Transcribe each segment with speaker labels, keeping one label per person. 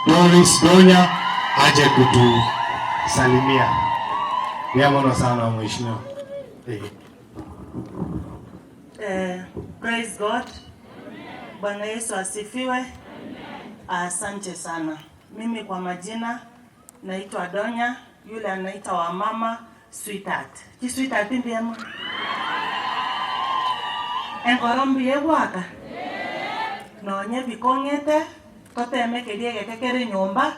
Speaker 1: Doris Donya ache kutusalimia. Mbuya mono sana mheshimiwa. Eh.
Speaker 2: Eh, praise God. Bwana Yesu asifiwe. Asante sana. Mimi kwa majina naitwa Donya, yule anaita wamama sweetheart. Chi sweetheart mbuya mono? Enkoro mbuya egwaka? Nonye bikong'ete toteme keria egeke kere nyomba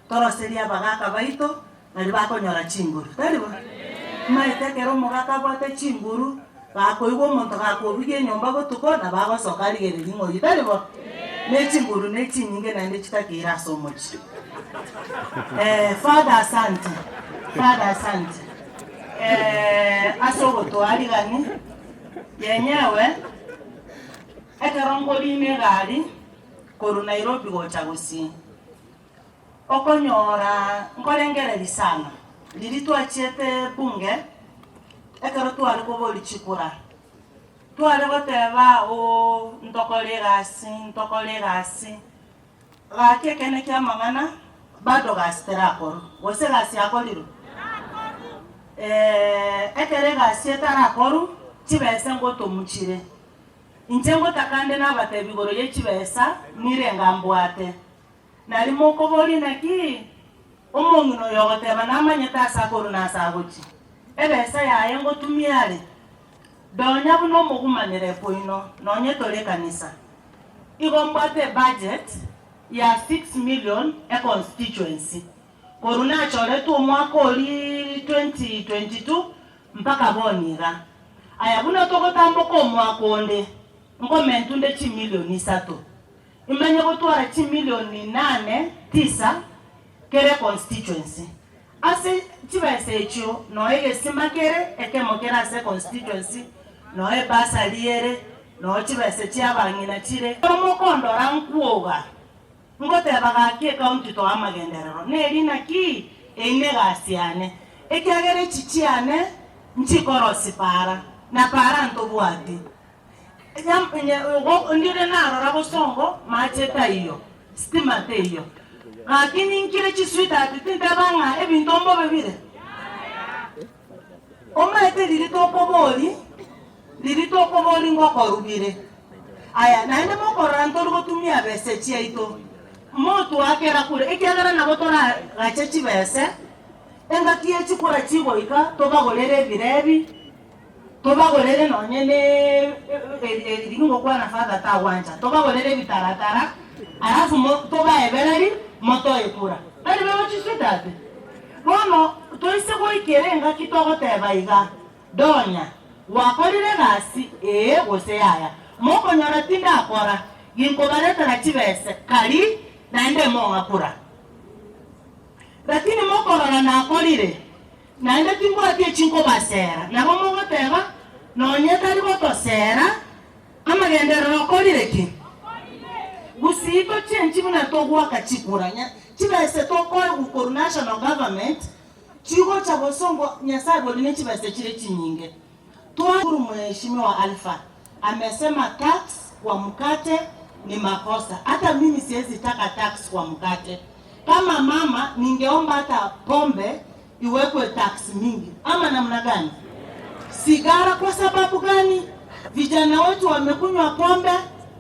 Speaker 2: toroserie abagaka baito nario bakonyora chinguru, tari bo? Omanyete ekero omogaka abwate chinguru, gakoigwa omonto gakobugia enyomba botuko, nabo agosoka arigererie ng'a oyio, tari bo? Ne chinguru ne chinyinge naende chitakeire ase omochie. Father asante, Father asante ase ogotoarigani, yenyewe ekero nkorina egari korwa Nairobi gocha Gusii. Okonyora nkorengereria sana, riria twachiete bunge, ekero tware koboria chikura, tware goteba ooh ntokore egasi ntokore egasi, gaki ekeene kia amang'ana bado gasi terakorwa, gose egasi yakorirwe? Ekero egasi etarakorwa, chibesa ngotomuchire. Inche ngotaka nde nabatebi igoro ye chibesa nirenga mbwate. Nario mokoboria, Naki omong'ina oyo ogoteba namanyete ase akorwa na ase agochia? Ebesa yaye ngotumia are? Donya buna omogumanere koino, nonye tore ekanisa. Igo mbwate ebudget ya six million econstituency korwa nachoretwe omwaka oria 2022 mpaka bono iga. Aya buna togotamboka omwaka onde, nkomentunde chimilion isato. Imanye gotwara chimilioni nane tisa kera econstituency. Ase chibesa echio noo egesima kere ekemo kere ase econstituency, noo ebursary ere, noo chibesa chia abang'ina chire. Ekero mokondora nkwoga, ngoteba gaki ecounty toa amagenderero, neri naki? Eyio negasi yane, ekiagera echi chiane nchikorosi para, na para ntobwati. Ndire narora bosongo mache taiyo, stima teiyo. Gaki ninkire chisweetheart tinteba ng'a ebinto mbobe bire. Omanyete riria tokobori, riria tokobori ngokoru bire. Aya naende mokorora ntori gotumia bese chiaito, motwakera kure ekiagera nabo toragache chibese, engaki ye chikura chigoika tobagorere ebirebi. Tobagorere nonye ne riria ngokwana father tagwancha, tobagorere ebitaratara alafu tobaebereri motoe kura. Tari bebo chisweetheart? Bono toise goikera engaki togoteba iga, Donya, gwakorire egasi ee gose yaya? Mokonyora tindakora, ginkobaretera chibese kari naende mong'a kura. Lakini mokorora nakorire, Naende timbwati eki nkobasera. Nabo mogoteba, Nonye tari gotosera, amagenderero okorire ki? Gusii tochenchi buna togoaka chikura. Chibese tokoegwa korwa national government chigocha bosongo Nyasaye bori ne chibese chire chinyinge. Twashukuru Mheshimiwa Alpha amesema tax kwa mkate ni makosa. Hata mimi siezi taka tax kwa mkate. Kama mama ningeomba hata pombe iwekwe tax mingi ama namna gani? Sigara kwa sababu gani? Vijana wetu wamekunywa pombe,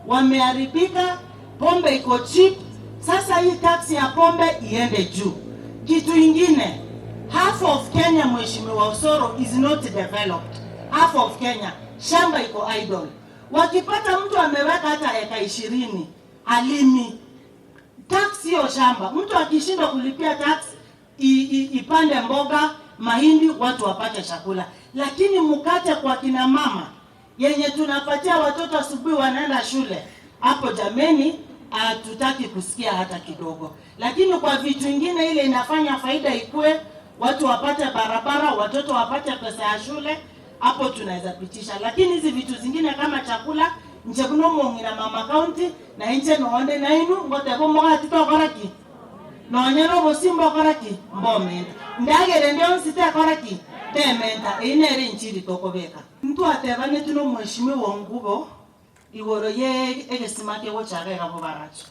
Speaker 2: wameharibika, pombe iko cheap. Sasa hii tax ya pombe iende juu. Kitu ingine, half of Kenya Mheshimiwa Osoro is not developed. Half of Kenya shamba iko idle. Wakipata mtu ameweka hata eka ishirini halimi tax hiyo shamba, mtu akishindwa kulipia tax i, i, ipande mboga, mahindi, watu wapate chakula. Lakini mkate kwa kina mama yenye tunapatia watoto asubuhi wanaenda shule, hapo jameni, hatutaki kusikia hata kidogo. Lakini kwa vitu ingine ile inafanya faida ikue, watu wapate barabara, watoto wapate pesa ya shule, hapo tunaweza pitisha. Lakini hizi vitu zingine kama chakula inche buna omong'ina mama county na inche nonde nainwe ngoteba omogati tokora ki? Nonya nobosie mbokora ki? Mbomenta. Ndagera ende yonsi tekora ki? Tementa. Eyio nere enchiri tokobeka. Ntwatebaneti nomweshimiwa Ongubo igoro ye egesima kegochaka iga Bobaracho.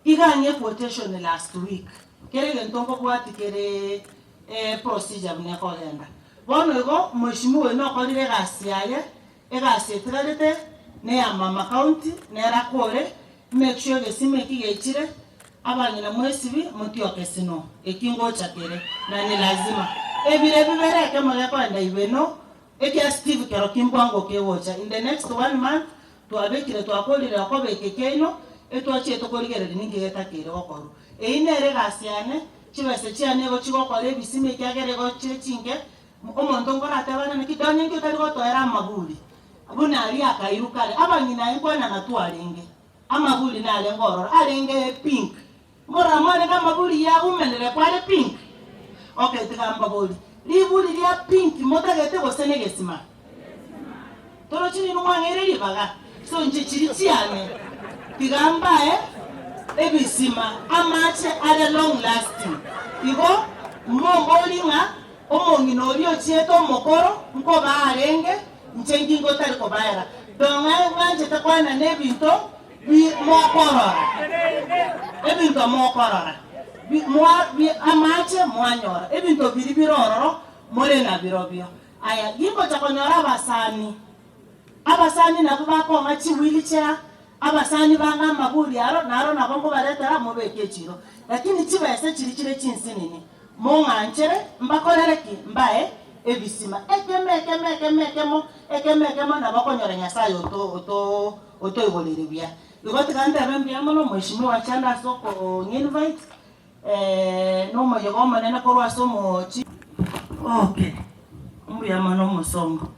Speaker 2: Iga ang'e quotation last week, kera egento nkobwati kere procedure buna ekogenda. Bono igo mheshimiwa oyo nokorire egasi yaye, egasi etigarete neya mama county nere akore, make sure egesima eki gechire, abang'ina mwesibi motioke sino, eki ngocha kere na ni lazima. Ebire bibere ekemo gekoenda ibeno, ekia Steve kero kimbwango kegocha in the next one month Twabekire twakorire okobeka ekeino, etwachiete korigereria ninki getakeire gokorwa. Eyio nere egasi yane, chibesa chiane igo chigokora ebisima ekiagera igo chire chinke, omonto nkoratebane naki donye inki otari gotoera amaburi buna aria akairwa kare. Abang'ina aye nkwenana twarenge, amaburi narenge ororo, arenge pink. Nkorora mwarenge amaburi ya women rep are pink? Okay tiga mbaborie, riburi ria pink motagete gose negesima? Torochi ninwe mwang'eire ribaga? So inche chiri chiane tiga mbae ebisima amache are long lasting. Igo momborie ng'a omong'ina oria ochiete omokoro nkobaa arenge inche nki ngotari kobaera. Dong'ae ng'anchete koenana ebinto Mokorora ebinto mokorora, amache mwanyora, ebinto biria bire ororo more nabirobio. Aya, gingocha konyora abasani, abasani nabwo bakong'a chiwheelchair, abasani bang'a amaburi aro, naro nabo nkobaretera mobeke echiro. Lakini chibesa chiria chire chinsinini, mong'anchere mbakorere ki? Mbae ebisima. Ekemo ekemo ekemo ekemo, ekemo ekemo nabo okonyora Nyasaye oto oto. Otoigoreire buya. Igo tiga ntebe mbuya mono Mheshimiwa Chanda ase okong'invite na omoyega omonene korwa ase omochie. Okay, mbuya mono omosongo.